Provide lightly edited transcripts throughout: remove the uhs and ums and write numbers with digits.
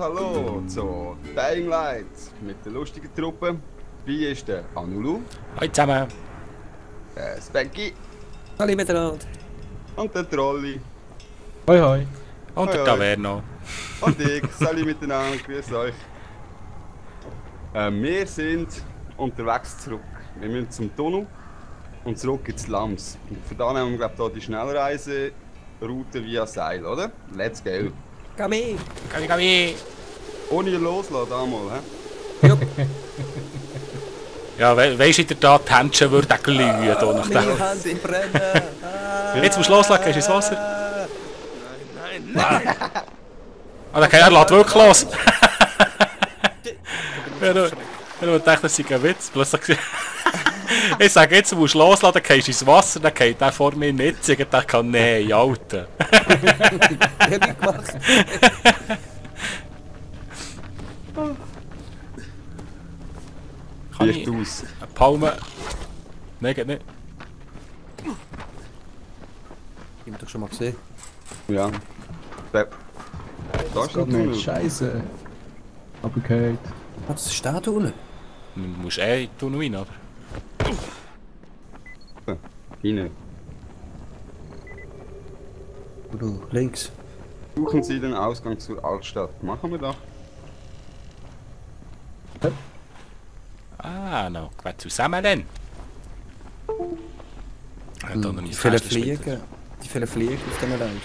hallo zu Dying Light mit der lustigen Truppe. Wie ist der Anulu? Hallo zusammen. Der Spanky. Hallo miteinander. Und der Trolli. Hoi hoi. Und der Hoi, hoi. Taverno. Und ich. Salut miteinander, grüß euch. Wir sind unterwegs zurück. Wir müssen zum Tunnel und zurück ins Lams. Und von da nehmen wir, glaube ich, die Schnellreiseroute via Seil, oder? Let's go. Kami. Kami. Ohne loslassen, damals, hä? Jupp. Ja, weisst du, in der Tat, die Händchen würden auch glühen hier nach dem. Meine Hände brennen. Jetzt musst du loslassen, gehst du ins Wasser. Nein. Ah, der Kerl lässt wirklich los. Wenn du denkst, das sei ein Witz, plötzlich ich sage jetzt, du musst loslassen, dann gehst du ins Wasser, dann geht der vor mir nicht, ich denke, nein, Alter. Ich hab nicht gemacht. Kann Wie ich ist aus? eine Palme... Nein, geht nicht. Ich hab doch schon mal gesehen. Ja. Da ist der Tunnel. Scheiße. Abgehört. Was ist da unten? Du musst in den Tunnel rein, oder? Hinein. Du, links. Suchen Sie den Ausgang zur Altstadt. Machen wir doch. Ah, noch gut zusammen dann. Die vielen Fliegen. Die vielen Fliegen auf den Leichen.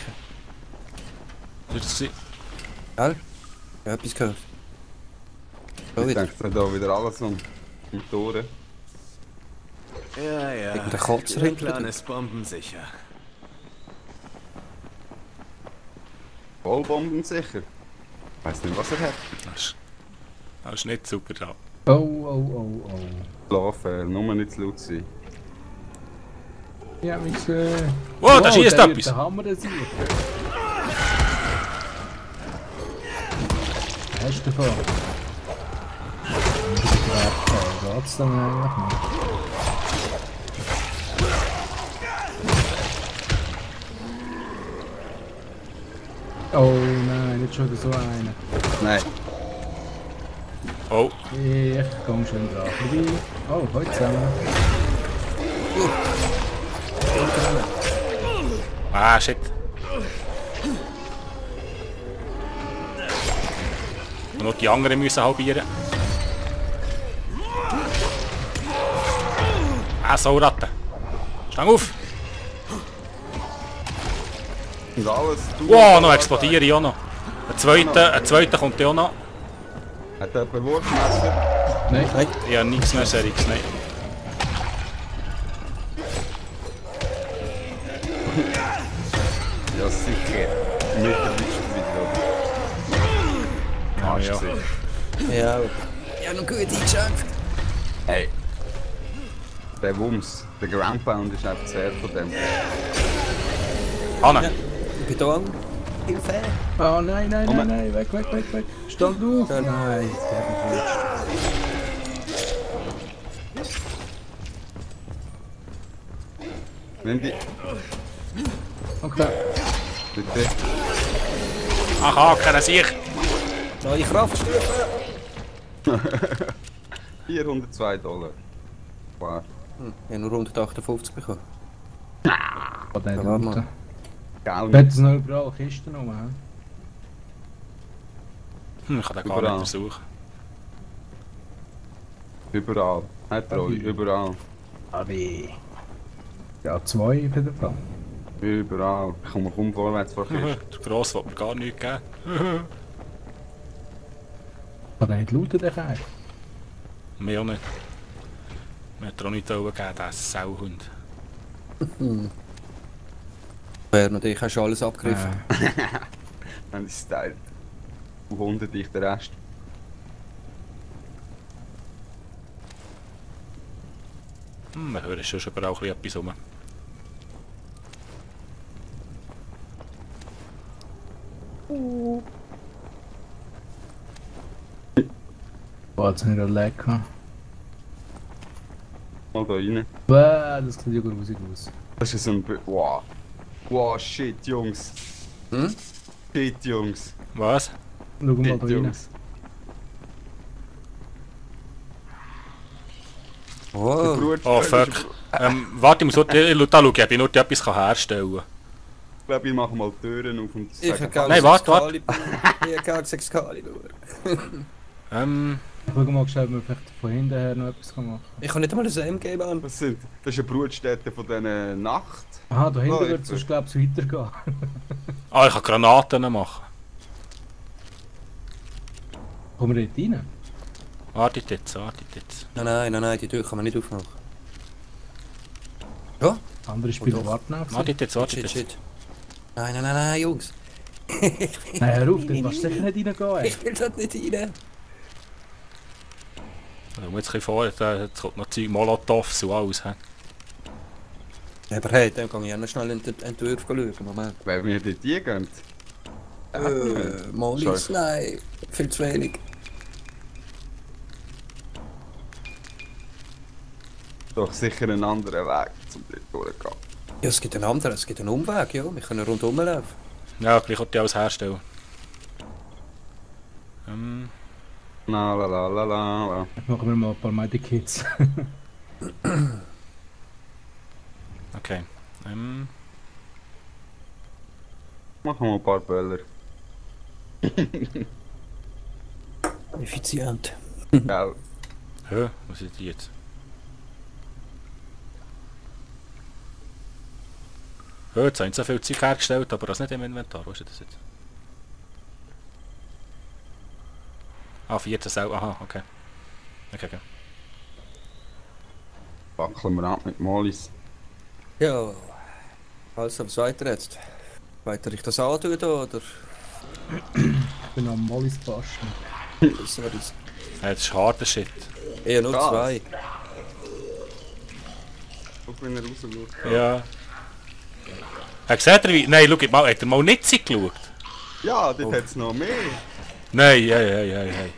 Gell? Gell? Ich hab etwas gehört. Ich wieder. denke, da wieder alles um Tore. Ja, ja. Der Kotzer Der hinter Plan dir. ist bombensicher. Vollbomben sicher. Weiß nicht, was er hat. Das ist nicht super da. Oh, oh, oh, oh. Schlafen, nur nicht zu laut sein. Ja, mich gesehen. Wow, da schießt etwas. Da haben wir das hier. Was hast du davon? Geht's dann eigentlich noch? Oh nein, nicht schon wieder so einer. Nein. Oh, Ich komm schon dran. Vorbei. Oh, heute zusammen. ah shit. Und noch die anderen müssen halbieren. Ah, Sauratten. Stang auf! Und alles. Wow, noch explodiere ich auch noch. Ein zweiter kommt ja auch noch. Hat er ein Wurfmesser? Nein. Nein. Ich habe nichts mehr Seriges, nein. Ja, sicher. Mit der Wischung wieder. Ah, Hast du ja. gesehen? Ja. Ja, noch gut eingeschafft. Hey. Der Wumms, der Groundpound ist einfach sehr von dem. Hanne, Ja. Ich bin da. Hilfe. Oh nein, nein, Moment. nein, nein, weg, weg, weg, weg. Stand auf. Ja. Nein, der hat mich Nimm die. Okay. Bitte. ach, Haken, sich. Neue Kraftstufe. $402. Wow. Ich habe nur 158 bekommen. Oh, der Ja, warte mal. Lute. Geil. Hat es noch überall Kisten rum, hä? Ich kann den gar Überall. nicht versuchen. Überall. Nicht treu, überall. Abi. Ja, 2 auf jeden Fall. Überall. Ich komme kaum vorwärts vor Kiste. Der Gross will mir gar nichts geben. Kann der nicht looten, der Kerl? Mir auch nicht. Mir hat er auch nicht gegeben, der Sauhund. Bern und ich hast schon alles abgegriffen. Wenn ich Style. Du Hunde dich der Rest. Wir hören schon überall ein bisschen etwas rum. Boah, jetzt nicht lecker. Mal da rein. Bäh, das sieht ja gut aus. Das ist ein... Wow. Wow, shit, Jungs. Hm? Shit, Jungs. Was? mal da Dort, rein. Jungs. Der Oh, Bruder- Oh fuck. Warte, ich muss da schauen, ob ich noch etwas herstellen kann. Ich glaube, ich mache mal die Türen auf und ich sage, hab gar Nein, nicht warte. Ich hab gar nicht Excalibur. Ich schau mal, ob wir vielleicht von hinten her noch etwas machen kann. Ich kann nicht einmal das MG an. das ist eine Brutstätte von dieser Nacht. Aha, da hinten Oh, wird es sonst, glaube ich, weitergehen. Ah, ich kann Granaten machen. Kommen wir dort rein? Wartet jetzt, wartet jetzt. Nein, die Tür kann man nicht aufmachen. Ja? Das andere Spiel doch. warten auf. Wartet jetzt, wartet jetzt. Shit. Nein, Jungs. Nein, hör auf, dort willst du sicher nicht reingehen, ey. Ich will dort nicht rein. Da muss jetzt ein bisschen vor, jetzt kommt noch Zeug, Molotovs und alles. He? Ja, aber hey, dann kann ich auch noch schnell in den Entwurf schauen. Moment. Weil wir dort hingehen. Mollis, nein. Viel zu wenig. Doch sicher einen anderen Weg, um dort durchzugehen. Ja, es gibt einen anderen, es gibt einen Umweg, ja. Wir können rundum laufen. Ja, gleich kann ich alles herstellen. La la la la la. Machen wir mal ein paar Medikits. Okay. Machen wir ein paar Böller. Effizient. Gell? Hä? Was ist die jetzt? Hä, jetzt haben sie so viel Zeug hergestellt, aber das nicht im Inventar. Wo ist das jetzt? Ah, 14 selber. Aha, okay. Okay. Wackeln wir ab mit Mollis. Ja. Also, was weiter jetzt? Weiter ich das antun oder? Ich bin am Mollis basteln. Sorry. Ja, das ist harter Shit. Eher nur Krass. 2. Guck, wenn er rausschaut. Ja. Seht ihr wie... Nein, schau mal, hat er mal nicht geschaut? Ja, dort hat es noch mehr. Nein, hey.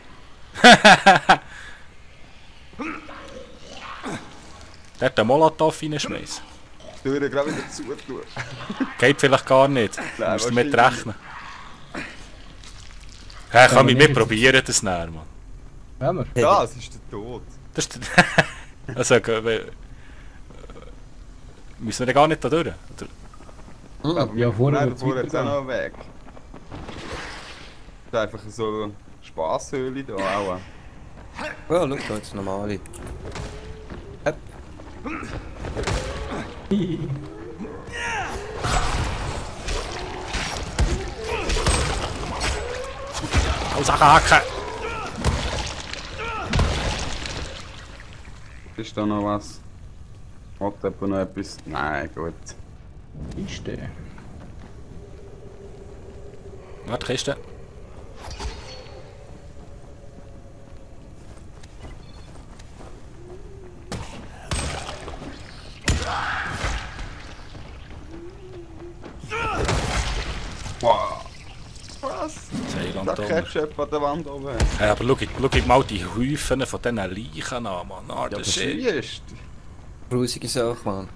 Der hat den Molotov reinschmeißen. Die Türen gerade wieder zutun. Geht vielleicht gar nicht. Du Nein, musst damit wahrscheinlich. rechnen. Hä, kann ich mit probieren, das näher, Mann. Wollen wir? Das ist der Tod. Das ist also, müssen wir denn gar nicht da durch? Oder? Aber Ja, vorne nein, wird's vorne hat es auch weitergehen. noch einen Weg. Das ist einfach so eine Spaßhöhle da auch. Ja, schau da jetzt normale. Hopp. Alles hacken! Ist da noch was? Hat jemand noch etwas? Nein, gut. Ist der? Warte, Kiste. Wow. Was? Zeiland Da da. Ketchup an der Wand oben. Hey, aber schau mal die Häufen von diesen Leichen an, Mann. Ah, Ja, das das ist shit. ist. Grusige Sache, Mann.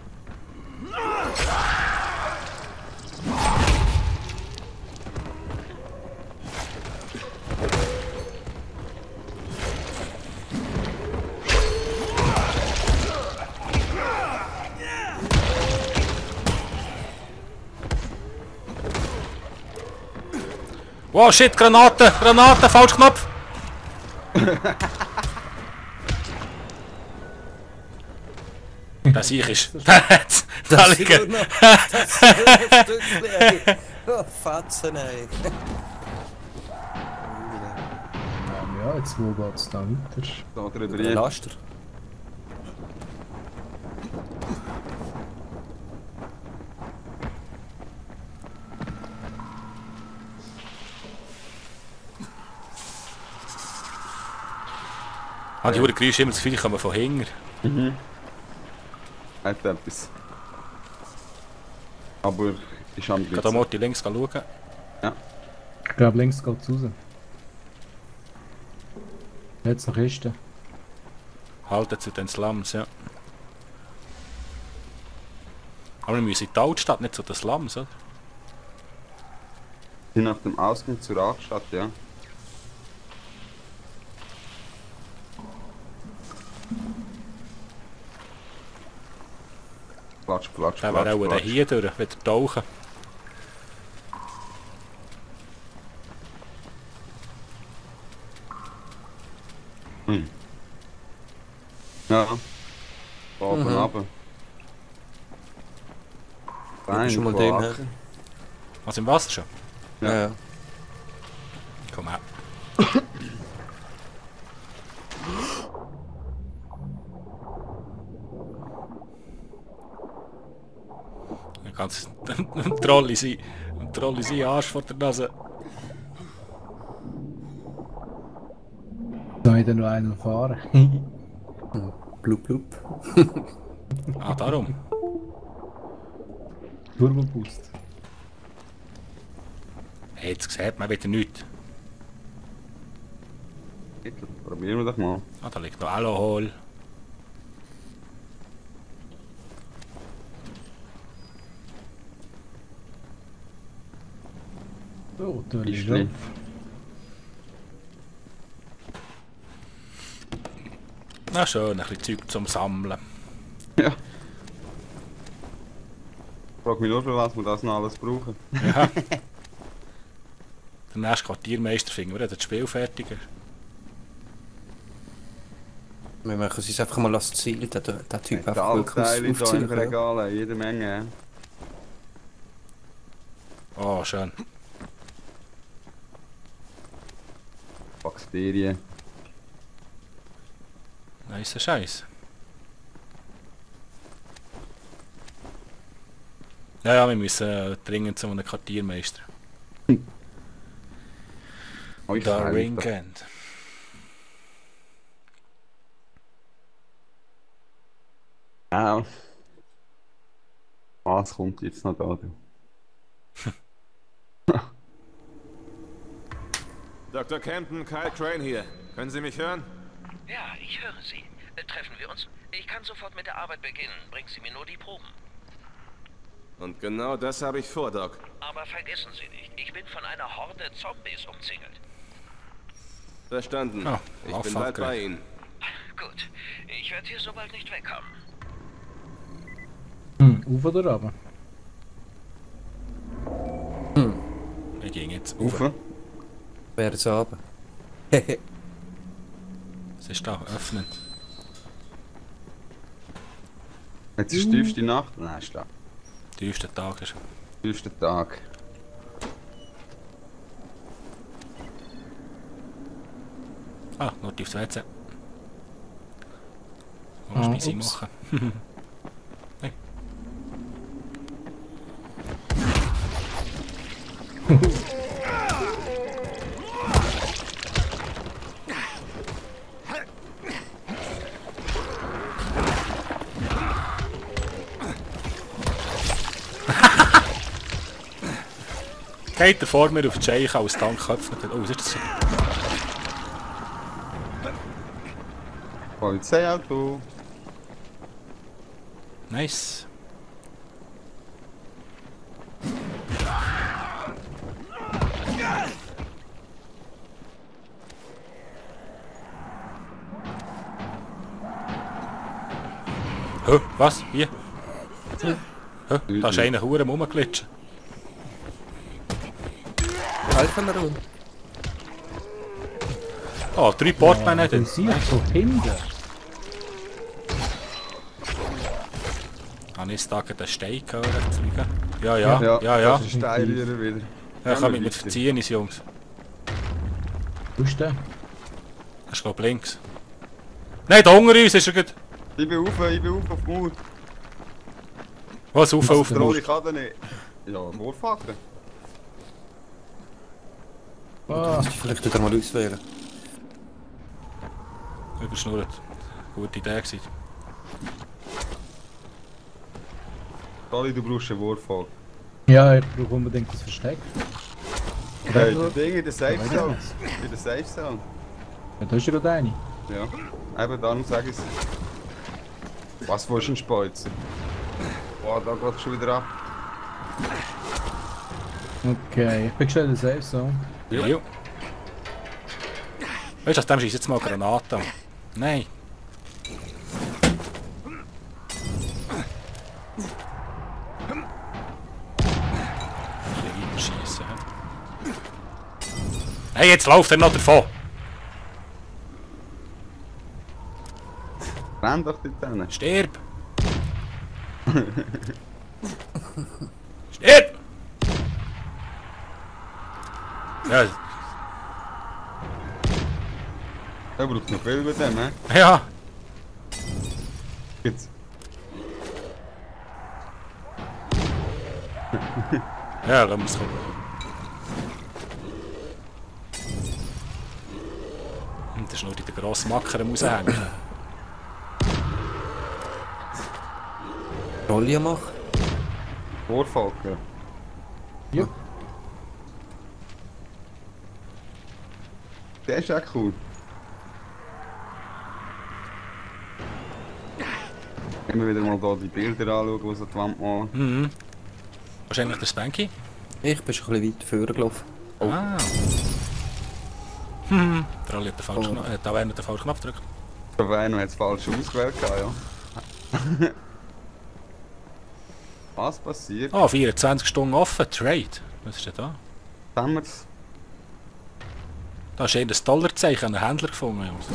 Wow, shit, Granate! Granate, falsch Knopf! Das ich ist. Da liegen. Das ist nur ein Stückchen, ey. Oh, Fatzen, ey. Ja, jetzt wo geht's da weiter? Da drüber Der hin. Laster. Ah, die Geräusche immer zu viel, kommen von hinten. Hat etwas. Aber ist am Ich kann da mal die links schauen. Ich glaube, links geht's raus. Jetzt noch Kiste. Halten zu den Slums, ja. Aber wir müssen in die Altstadt, nicht zu den Slums, oder? Nach dem Ausgang zur Altstadt, ja. Platsch, platsch, Der wäre auch platsch. hier durch, wieder tauchen. Ja. Oben runter. Fein, schon mal den her. Was im Wasser schon? Ja. Ja. Komm her. Ein ganz ein Troll in sein Arsch vor der Nase. Soll ich dann noch einen fahren? Blub, blub. Ah, darum. Turbo Boost. Hey, jetzt sieht man wieder nichts. Probieren wir doch mal. Ah, da liegt noch Alkohol. So, da liegt Ischli. er. Na schön, ein bisschen Zeug zum Sammeln. Ja. Ich frage mich nur, für was wir das noch alles brauchen. Ja. Der nächste Quartiermeister finden wir, das Spiel fertig ist. Wir machen uns einfach mal als Ziel, der Typ einfach wirklich Metallteile da im aufziehen. Ja. Regal, jede Menge. Oh, schön. Bakterien. Nice Scheiß. Ja, ja, wir müssen dringend zu einem Quartiermeister. Euch Da fehlt Ringend. Ja. Was kommt jetzt noch da? Du? Dr. Camden, Kyle Crane hier. Können Sie mich hören? Ja, ich höre Sie. Treffen wir uns? Ich kann sofort mit der Arbeit beginnen. Bringen Sie mir nur die Proben. Und genau das habe ich vor, Doc. Aber vergessen Sie nicht, ich bin von einer Horde Zombies umzingelt. Verstanden. Oh, ich oh, bin fuck, bald bei ey. Ihnen. Gut, ich werde hier so bald nicht wegkommen. Auf oder runter? Wir gehen jetzt Ufe? rauf. Wäre es runter. Was ist da? Öffnen. Jetzt ist die tiefste Nacht. Nein, ist da. Tiefster Tag ist. Tiefster Tag. Ah, nur tiefs WC. Ah, Muss ich ups. machen. Hey. Geht er vor mir auf die Scheiche als Tank geöffnet hat. Oh, was ist das? Polizeiauto. Nice. Hä? Was? Hier? Hä? Da ist einer Hure rumglitschen. Helfen wir uns. Oh, 3 Portmänner Du drin. siehst so hinten. Habe ich da den Stein gehört? Ja, ja, ja, ja. Das ist steil wieder. Ja, ich kann mich nicht verziehen, Jungs. Wo ist der? Das ist glaube links. Nein, da unter uns ist er gut. Ich bin auf die Mauer. Was, auf. Troll, ich kann den nicht. Ja, Wurfhaken. Ah, Vielleicht tut er mal auswählen. Überschnurrt. Gute Idee gewesen. Troll, du brauchst einen Wurfhaken. ja, ich brauche unbedingt das Versteck. Hey, die Dinge in der Safe Zone. In der Safe Zone. Ja, da ist ja gerade eine. Ja, eben darum sage ich es. Was, wo ist ein Speuzer? Boah, da geht es schon wieder ab. Okay, ich bin schnell in der Safe Zone. Ja. Jo. Weißt du, aus dem schießt jetzt mal Granaten an. Nein. Hey, jetzt lauft er noch davon! Renn doch dort hin. Stirb! Stirb! Ja, Er braucht noch viel bei dem, hä? ja. Jetzt. Ja, lass uns kommen. Und das ist nur die grosse Macker muss hängen. Rolli machen. Vorfolgen. Ja. Der ist auch cool. Immer wieder mal da die Bilder anschauen, die sie an die Wand malen. Mhm. Wahrscheinlich der Spanky. Ich bin schon ein bisschen weit vorgelaufen gelaufen. Oh. Ah. Der Rolli hat den falschen Knopf, da wäre nicht den falschen Knopf gedrückt. Der Weino hat es falsch ausgewählt, ja. Was passiert? Ah, 24 Stunden offen, Trade. Was ist denn da? Haben wir es? Da ist ein Dollarzeichen an einen Händler gefunden. Jungs.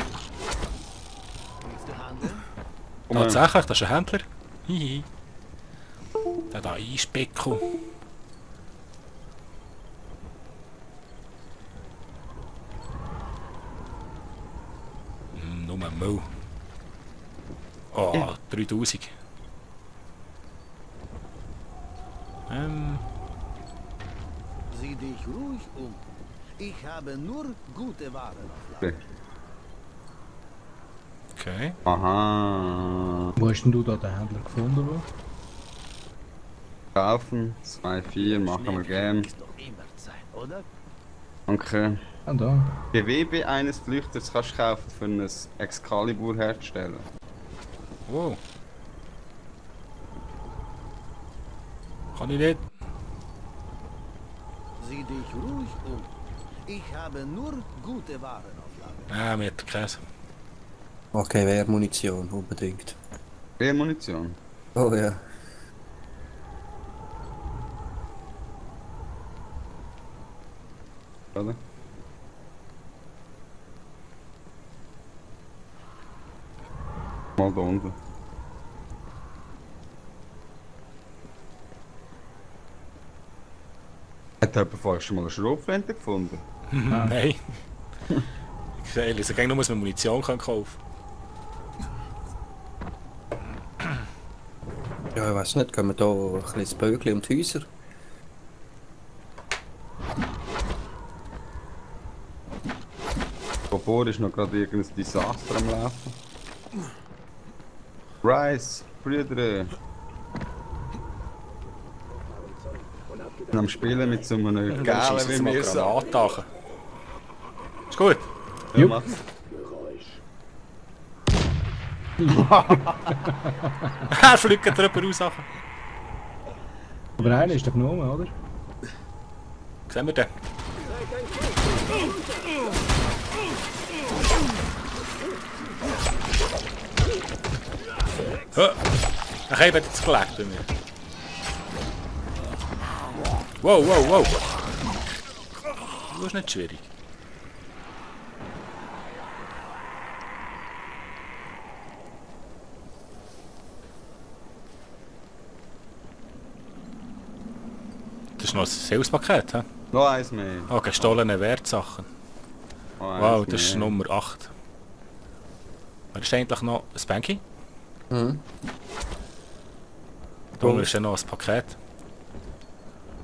Tatsächlich, das ist ein Händler. Hihi. Der da Einspeckel. Nur Müll. Oh, 3000. Sieh dich ruhig um. Ich habe nur gute Waren auf Lager. Okay. Aha. Wo hast denn du da den Händler gefunden? Wo? Kaufen. 2,4 machen wir gern. Ist doch immer Zeit, oder? Danke. Ah, da. Gewebe eines Flüchters kannst du kaufen, für ein Excalibur herzustellen. Wow. Kann ich nicht. Sieh dich ruhig um. Ich habe nur gute Waren auf Lager. Ah, mit Käse. Okay, Wehrmunition, unbedingt. Munition. Oh ja. Oder? Mal da unten. Hat jemand vorher schon mal eine Schrotflinte gefunden? Nein. Ich sehe, ich sage nur, dass man Munition kaufen Ja, ich weiß nicht, gehen wir da ein bisschen das Bögli um die Häuser? Davor ist noch gerade irgendein Desaster am Laufen. Rice, Brüder. sind am Spielen mit so einem Galen wie mir so. Granaten. Ist gut. Ja, Jupp. mach's. Er fliegt drüber raus. Aber einer ist doch genommen, oder? Sehen wir den? Ich habe jetzt gelegt bei mir. Wow, wow, wow. Das ist nicht schwierig. Das ist noch ein Sales-Paket, hä? Noch eins mehr. Oh, gestohlene Wertsachen. Noch eins Wow, das ist mehr. Nummer 8. Wer ist eigentlich noch ein Banky? Mhm. Da ist ja noch ein Paket.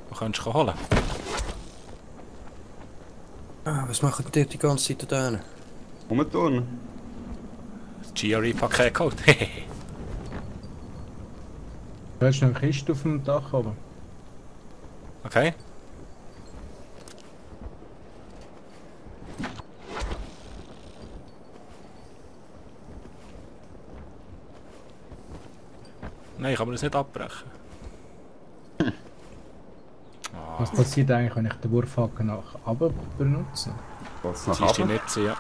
Das kannst du holen. Ah, was machen die die ganze Zeit da hinten? Rumturnen. Das GRE-Paket geholt. Du hast noch eine Kiste auf dem Dach oben. Okay. Nein, ich kann mir das nicht abbrechen. Was passiert eigentlich, wenn ich den Wurfhaken nach oben benutze? Geht's Das nach ist die oben? nicht ja.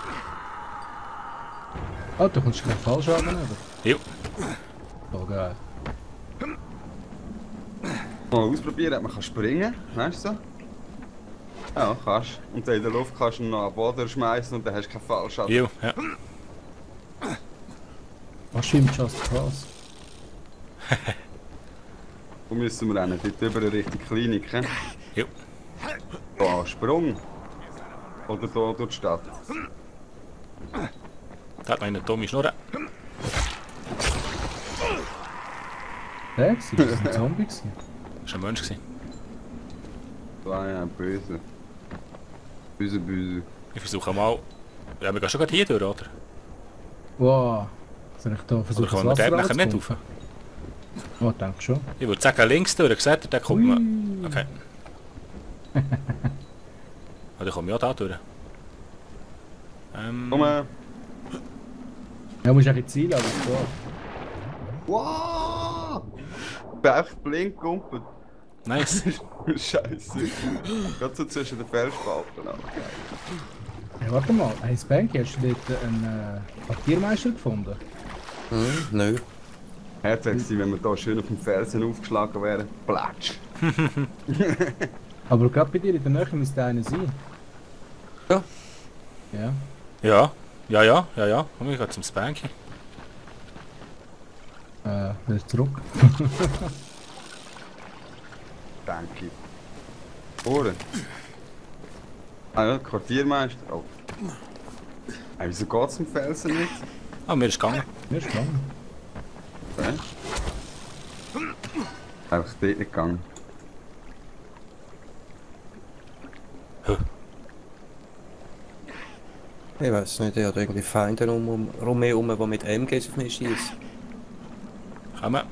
Ah, du kommst keinen Fallschaden über. Jo. Voll geil. Mal ausprobieren, ob man kann springen kann. Weißt du so? Ja, kannst. Und dann in der Luft kannst du ihn noch an den Boden schmeißen und dann hast du keinen Fallschaden. Jo, ja. Was schwimmt Just Cause? Wo müssen wir rennen? Dort über eine richtige Klinik, he? Jo. Da, Sprung. Oder da durch die Stadt. Da hat noch eine dumme Schnurre. Der war ein Zombie. Das war ein Mensch. Da ja, böse. Böse, böse. Ich versuche mal... Ja, wir gehen schon gerade hier durch, oder? Wow. Soll ich da Oder versuchen, kommen wir dort nachher nicht rauf? Oh, denke schon. Ich würde sagen, links durch, seht ihr, da kommt man... Okay. Oder komme ich auch da durch? Komm! Ja, musst du eigentlich zielen, aber es geht. Wow! Ich bin einfach blind gegumpelt. Nice. Scheiße. Gerade so zwischen den Felsspalten. Ja, warte mal, hey Spanky, hast du dort einen Quartiermeister gefunden? Nö. Hätte gewesen, wenn wir hier schön auf dem Felsen aufgeschlagen wären. Platsch! Aber gerade bei dir in der Nähe müsste einer sein. Ja. Ja. Ja. Komm, ich gehe zum Spanky. Wieder zurück. Danke. Ohren. Ah ja, Quartiermeister. Oh. Hey, wieso geht's im Felsen nicht? Ah, mir ist gegangen. Mir ist gegangen. Okay. Einfach dort nicht gegangen. Ich weiß nicht, ich habe irgendwie Feinde rum die mit MGs auf mich schießen. Kommen.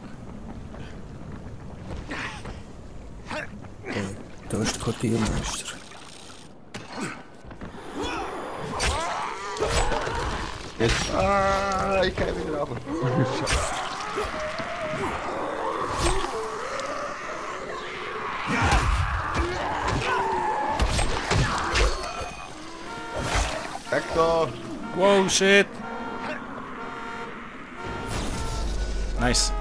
Da ist der Quartiermeister. Jetzt. Ah, ich gehe wieder runter. Weg da! Wow, shit! Nice.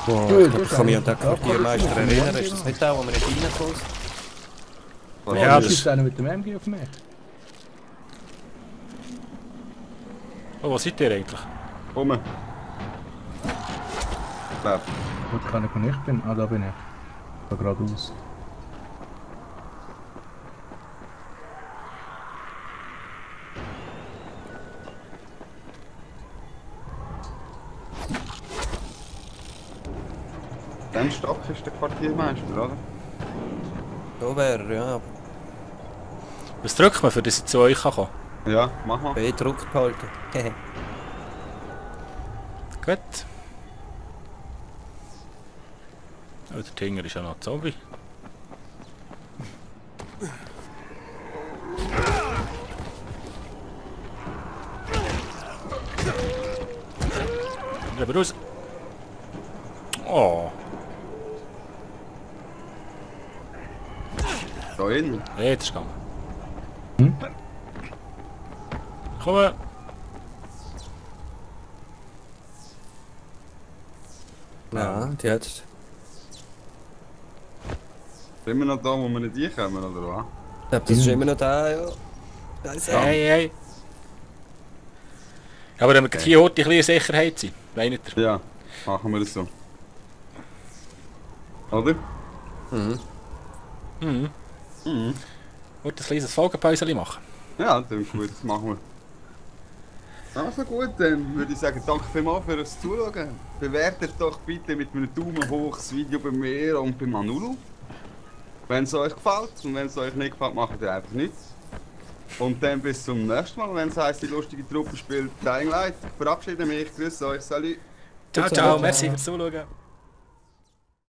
Wow, ich kann mich an den Quartiermeister erinnern. Ist das nicht der, wo wir nicht reingekommen sind? Ja, Ja, das- schießt einer mit dem MG auf mich. Oh, wo seid ihr eigentlich? Komm! Bleib. Gut, kann ich, wo ich bin. Ah, da bin ich. Da geradeaus. Dem Stock ist der Quartiermeister, oder? Da wäre er, ja. Was drückt man, für dass ich zu euch kommen kann? Ja, mach mal. B gedrückt behalten. Gut. Oh, der Tinger ist ja noch ein Zombie. Lieber raus. Oh, Da hinten. jetzt ist gegangen. Komm. Ja, die hat... Sind wir noch da, wo wir nicht reinkommen, oder was? Ich glaube, das ist immer noch da, ja. Da ist er. Hey. Ja, aber damit hier heute ein bisschen Sicherheit sein. Meint ihr? Ja, machen wir das so. Oder? Gut, ein kleines Folgenpäuschen machen. Ja, dann gut, das machen wir. Also gut, dann würde ich sagen, danke vielmals für das Zuschauen. Bewertet doch bitte mit einem Daumen hoch das Video bei mir und bei Manulu. Wenn es euch gefällt und wenn es euch nicht gefällt, macht ihr einfach nichts. Und dann bis zum nächsten Mal, wenn es heisst, die lustige Truppe spielt Dying Light. Ich verabschiede mich, grüße euch, salut. Ciao, merci fürs Zuschauen.